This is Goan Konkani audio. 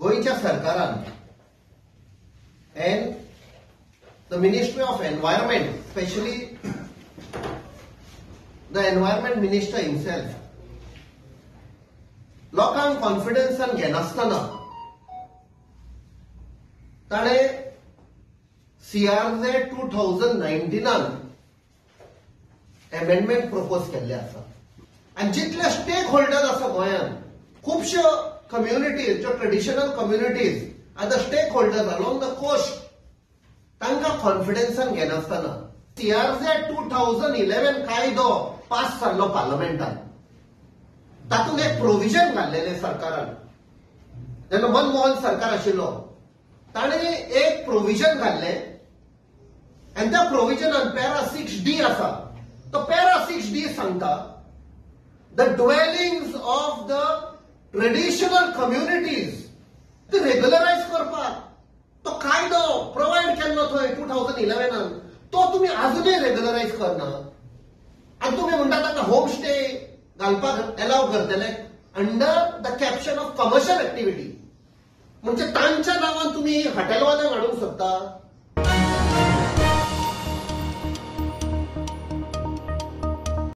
गोंयच्या सरकारान and the Ministry of Environment, specially the Environment Minister himself, लोकांक कॉन्फिडन्सान घेनासतना ताणें सीआरझेड 2019 एमेंडमेंट प्रपोज केल्ले आसा. आनी जितले स्टेक होल्डर आसा गोंयांत, खुबश्यो कम्युनिटीज ज्यो traditional communities are the stakeholders along the coast, तांकां कॉन्फिडन्सान घेनासतना सीआरझेड 2011 कायदो पास जाल्लो पार्लमेंटान, तातूंत एक प्रोविजन घाल्लेलें सरकारान. जेन्ना मनमोहन सरकार आशिल्लो ताणें एक प्रोविजन घाल्लें आनी त्या प्रोविजनान पॅरा 6D आसा. तो पॅरा 6D सांगता, the dwellings of the traditional communities ते रेग्युलरायज करपाक तो कायदो प्रोवायड केल्लो थंय 2011, तो तुमी आजुनूय रेग्युलरायज करना आनी तुमी म्हणटा तांकां होम स्टे घालपाक एलाव करतले under the caption of commercial activity. म्हणजे तांच्या नांवान तुमी हॉटेलवाल्यांक हाडूंक सोदता.